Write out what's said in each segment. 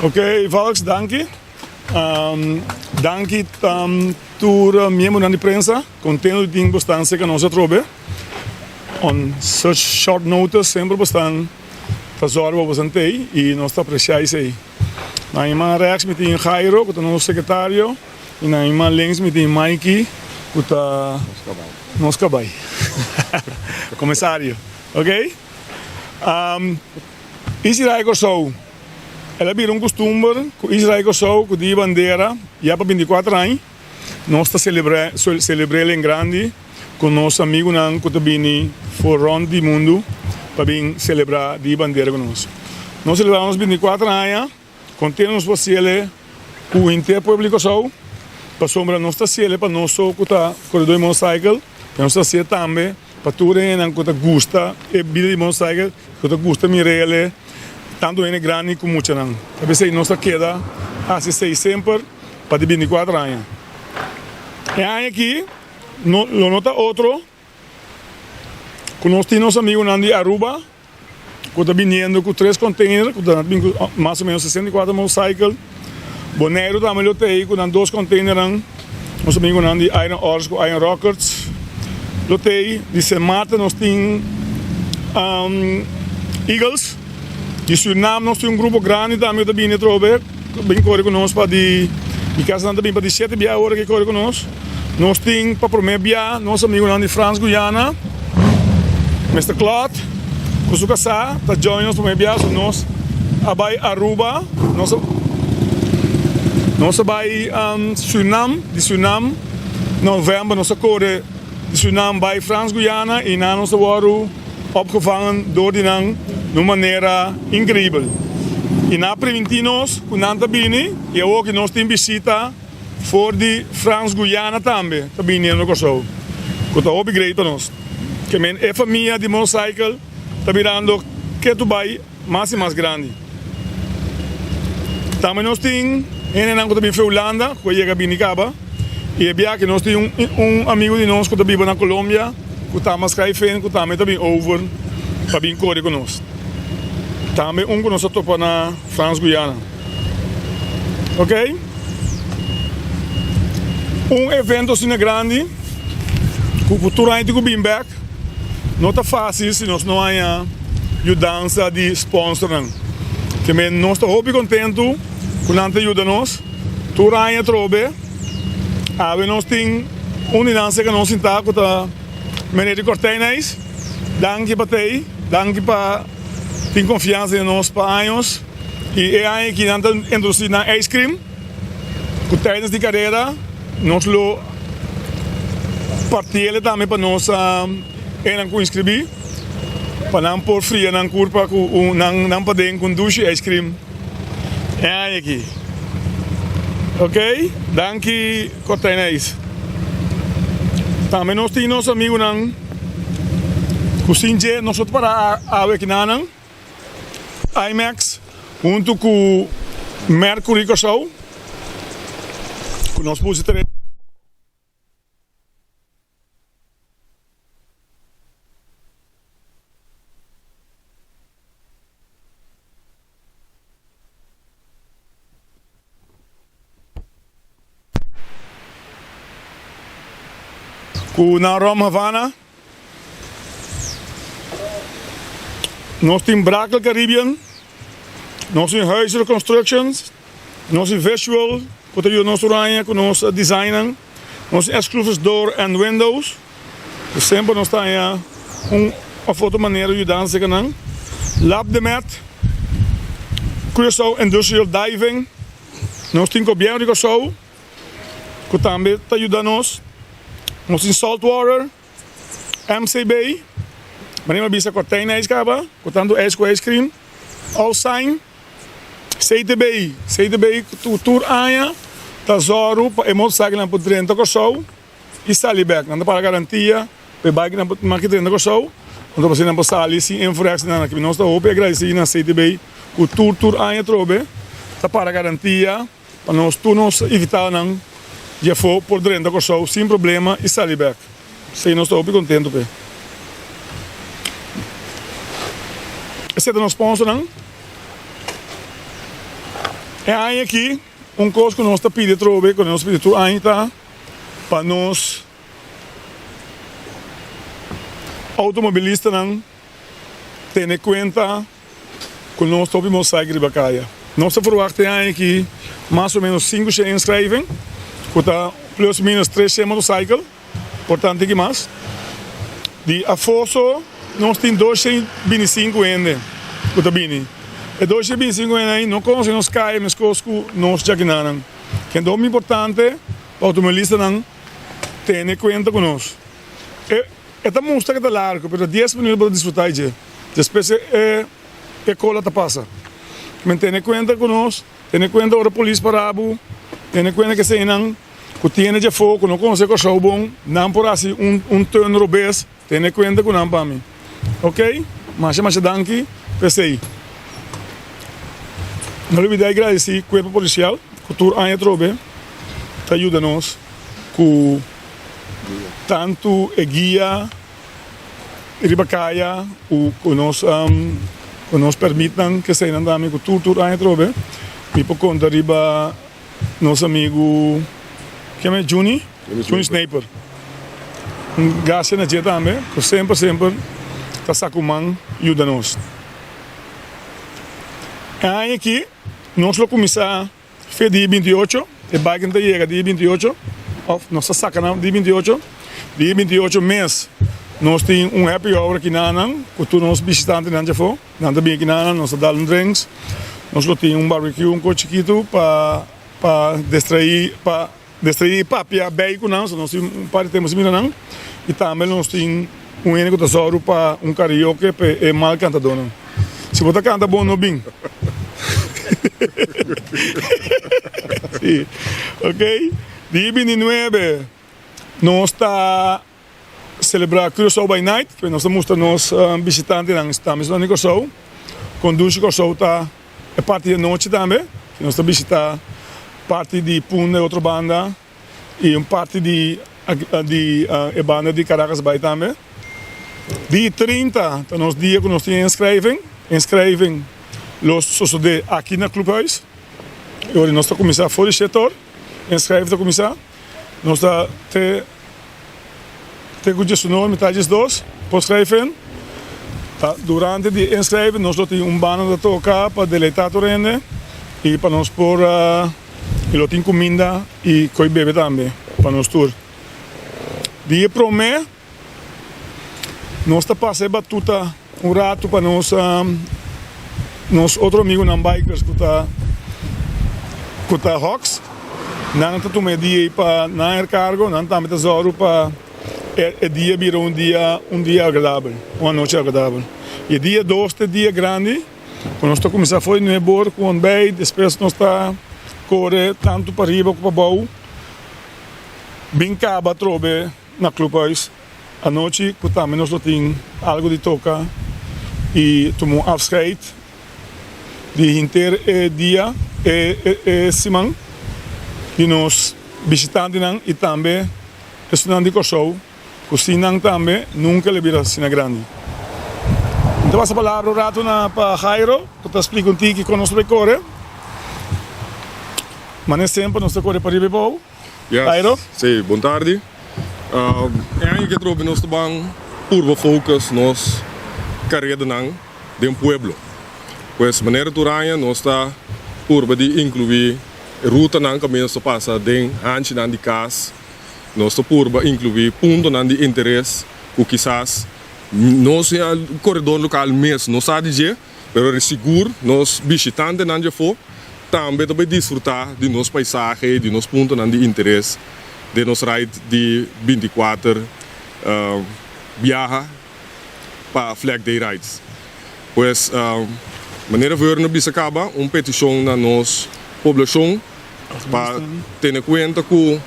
Ok Valks danki. Danki tur miembronan di prensa. Contento di tin bosnan cerca nos atrobe. On such short notice semper bosnan ta zorg pa bosnan tey y nos ta aprecia esey. Na mi man rechts mi tin Jairo cu ta nos secretario y na mi man links mi tin Mikey cu ta nos cabay. Comisario. Ok. Israel Kòrsou El a bira un kustumber ku Israel Kòrsou ku di bandera ya pa bintikuater aña. Nos ta selebr'el en grandi ku nos amigunan ku ta bini for rònt di mundu pa bin selebrá di bandera ku nos. Nos selebrá nos bintikuater aña. Konten nos por siele ku henter pueblo di Kòrsou, pasobra nos ta siele pa nos so ku ta koredó di motorcycle, pero nos ta siele tambe pa tur e hendenan ku ta gusta e bida di motorcycle, ku ta gusta mir'el, tantu hende grandi ku muchanan. Ta p'esei nos ta keda hasi esei semper pa di bintikuater aña. E aña aki no lo no ta otro ku nos tin nos amigunan di Aruba. Ku ta biniendo ku tres container ku ta bin ku mas o menos 64 motorcycle. Boneiru tambe lo ta ei ku nan dos containernan. Nos amigunan di Iron Horse ku Iron Rockers lo ta ei. Di Sint Maarten nos tin Eagles. Di Surinam nos tin un grupo grandi tambe ku ta bini atrobe bin kore ku nos pa di mi kasa nan ta bin pa di shete bia ora ke kore ku nos. Nos tin pa prome bia nos amigunan di Frans Guyana, Mister Claude ku su kasá ta join nos prome bia, so nos a bai Aruba, nos a nos a bai Surinam, di Surinam november nos a kore di Surinam bai Frans Guyana i nan nos a wòrdu opgevangen dor di nan na un manera inkreibel i nan a primintí nos ku nan ta bini i awor ki nos tin bishita. For di Frans Guyana tambe ta bini na Kòrsou, ku ta hopi grei pa nos. Ke men e famia di motorcycle ta birando ketu bai mas i mas grandi. Tambe nos tin hendenan ku ta bin for Hulanda ku a yega bini kaba i e biaha nos tin un amigu di nos ku ta biba na Colombia ku ta mas schrijf ku tambe ta bin over pa bin kore ku nos. Tambe un ku nos a topa na Frans Guyana. Ok. Un evento asina grandi ku ku tur aña tin ku bin bek no ta fácil si nos no haña yudansa di sponsornan. Ke men nos ta hopi kontentu ku nan ta yuda nos tur aña atrobe. Awe nos tin un di nan serka nos sintá ku ta Meneer di Kortijnijs. Danki pa tei, danki pa tin konfiansa den nos pa años. I e aña aki nan ta introdusi nan ice cream ku tijdens di karera nos lo partiele tambe pa nos enan ku inscribi pa nan por fria nan kurpa ku un nan paden ku un dushi ice cream e aña aki. Ok, danki Kortijnijs. Tambe nos tin nos amigunan ku sin dje nos lo ta para awe aki nanan. IMAX huntu ku Mercury Kòrsou ku nos puse tres. Ku nan Rom Havana. Nos tin Brakel Caribbean, nos tin Huizer Constructions, nos tin Visual ku ta yuda nos tur aña ku nos designnan, nos tin Exclusives Door and Windows ku semper nos ta haña un of otro manera yudansa ku nan, Lab de Met, Curaçao Industrial Diving, nos tin Gobièrnu di Kòrsou ku tambe ta yuda nos, nos tin Saltwater. MCB, Manera mi a bisa ku a ten ijs kaba, ku tantu ijs ku ice cream, All Sign, CTB, CTB ku tur aña ta zòru pa e motorcyclenan por drenta Kòrsou i sali bèk. Nan ta paga garantia pa e bikenan por maki drenta Kòrsou, anto pa asina nan por sali sin infraksi nan. Nos ta hopi agradesí na CTB ku tur tur aña atrobe ta para garantia. Pa nos tur nos invitadonan di afó por drenta Kòrsou sin problema i sali bèk. Esei nos ta hopi kontentu p'e. Esei ta nos sponsornan. E aña aki un kos ku nos ta pidi atrobe, ku nos pidi tur aña ta pa nos outomobilistanan tene kuenta ku nos ta hopi mosaik riba kaya. Nos ta ferwagt e aña aki mas o menos 500 inschrijving, ku ta plus minus 300 motorcycle, por tanto ki mas. Di afó so nos tin 225 hende ku ta bini. E 225 hende ei no konosé nos kaya meskos ku nos djakinanan. Kende hopi importante pa outomobilistanan tene kuenta ku nos. E ta mustra ke ta largu, pero ta dies minuut bo ta disfruta dje. Despues e kola ta pasa. Men tene kuenta ku nos, tene kuenta ora polis para bo, tene kuenta ke eseinan ku tiene dje afó ku no konosé Kòrsou bon, nan por hasi un turn robes, tene kuenta ku nan pa mi. Ok, masha masha danki pa esei. No lubida di gradisí Kuerpo Polisial ku tur aña atrobe ta yuda nos ku Tantu e guia riba kaya ku ku nos ku nos permitnan keseinan tambe ku tur tur aña atrobe mi por konta riba nos amigu keme Juni Juni Sneper un gracia na dje tambe ku semper semper ta sa ku man yuda nos. E aña aki nos lo kuminsá. Fe di 28, e biken ta yega di 28, of nos ta saca nan di 28. Di 28 mes nos tin un happy hour aki nanan cu tur nos bishitantenan djafo. Nan ta bin aki nanan, nos ta dal un drinks, nos lo tin un barbecue un co chikitu pa pa destrai pa destrai y papia bay cu nan, so nos tin un par di tempo sin mira nan. Y tambe nos tin un hende cu ta zorgu pa un karaoke pa e mal cantadornan. Si bo ta canta bon no bin. Si. Ok. Di 29 nos ta celebra Curaçao by Night, cu nos ta mustra nos bishitantenan tambe esnan di Curaçao. Con dushi Curaçao ta e parti di anochi tambe. Nos ta bishita parti di Punda e otro banda y un parti di di e banda di Caracas bay tambe. Di 30 ta nos dia cu nos tin inschrijving. Inschrijving lo sosode aki na Clubhuis. E ora nos ta cuminsa for di shete or. Inschrijving ta cuminsa. Nos ta te te cu diesunove, mitad diesdos por schrijf in. Ta durante di inschrijving nos lo tin un banda ta toca pa deleita tur hende y pa nos por y lo tin cuminda y coy bebe tambe pa nos tur. Di e prome nos ta pasa e batuta un rato pa nos nos otro amigunan bikers cu ta cu ta Hawks. Nan ta tuma e dia ei pa nan hercargo, nan tambe ta zoru pa e dia bira un dia un dia agradabel, un anochi agradabel. Y e dia dos ta e dia grandi cu nos ta cuminsa for di nuebe or cu ontbijt, despues nos ta core tanto pariba cu pabou bin caba atrobe na Clubhuis anochi cu tambe nos lo tin algo di toca y tuma un afscheid di henter e dia e siman di nos bishitantenan y tambe esunnan di Kòrsou ku sin nan tambe nunka lo bira asina grandi. Mi ta pasa palabra un ratu na pa Jairo ku ta splika un tiki kon nos ta bay kore. Mane semper nos ta kore pariba y bou. Yes, Jairo? Si, bon tardi. E aña ke trobe nos ta ban purba focus nos karedanan den pueblo. Pues manera tur aña nos ta purba di inkluí rutanan kaminda nos ta pasa den hanchinan di kas. Nos ta purba inkluí puntonan di interes ku kisas nos koredor lokal mes no sa di dje, pero di sigur nos bishitantenan dje afó tambe ta bai disfrutá di nos paisahe, di nos puntonan di interes den nos ride di 24 biaha pa Flag Day Rides. Pues, manera Vernon a bisa kaba, un petishon na nos poblashon pa tene kuenta ku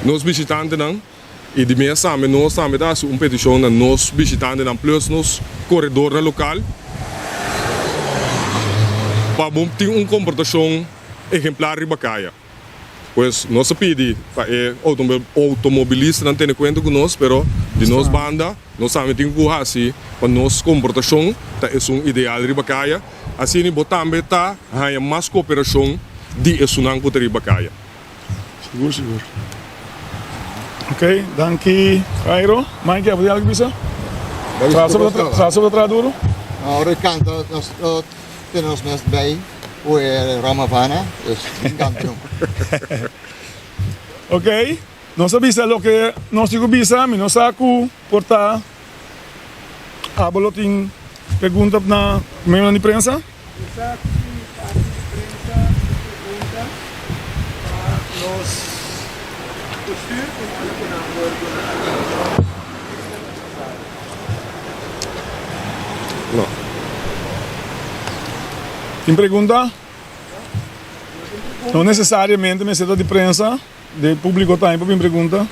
nos bishitantenan i di mes tambe nos tambe ta hasi un petishon na nos bishitantenan plus nos koredornan lokal pa bo tin un komportashon ehemplar riba kaya. Pues nos a pidi pa e outomobilistanan tene kuenta ku nos, pero di nos banda nos tambe tin ku hasi pa nos komportashon ta esun ideal riba kaya. Asina bo tambe ta haña mas koperashon. di esunnan ku ta riba kaya. Sigur sigur. Ok, danki Jairo. Mikey, abo tin algu bisa? Salsa bo ta traha duru? Ora e kanta nos tene nos mes bij ku e Ramavana, dus tin kanta no. Ok, nos a bisa loke nos tin ku bisa, mi no sa ku por ta abo lo tin pregunta na miembronan di prensa. Mi sa ku tin parti di prensa ku pregunta pa nos bestuur ku ora ku nan por duna atenshon extra nesesario. No. Tin pregunta? No nesesariamente mester ta di prensa, di publico tambe por bin pregunta.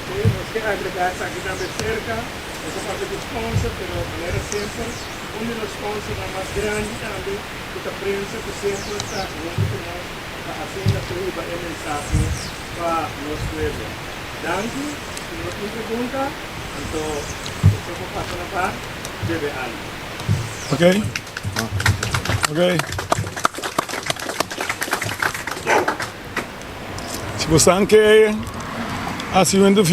Sí, nos ke agregá esaki tambe serka. Nos a papia ku sponsor, pero manera semper, un di nos sponsornan mas grandi tambe ku ta prensa ku semper ta huntu ku nos pa asina por hiba e mensahe pa nos pueblo. Danki, si no tin pregunta, anto boso por pasa na bar bebe algu. Ok. Ok. Si bosan ke hasi un entrevista.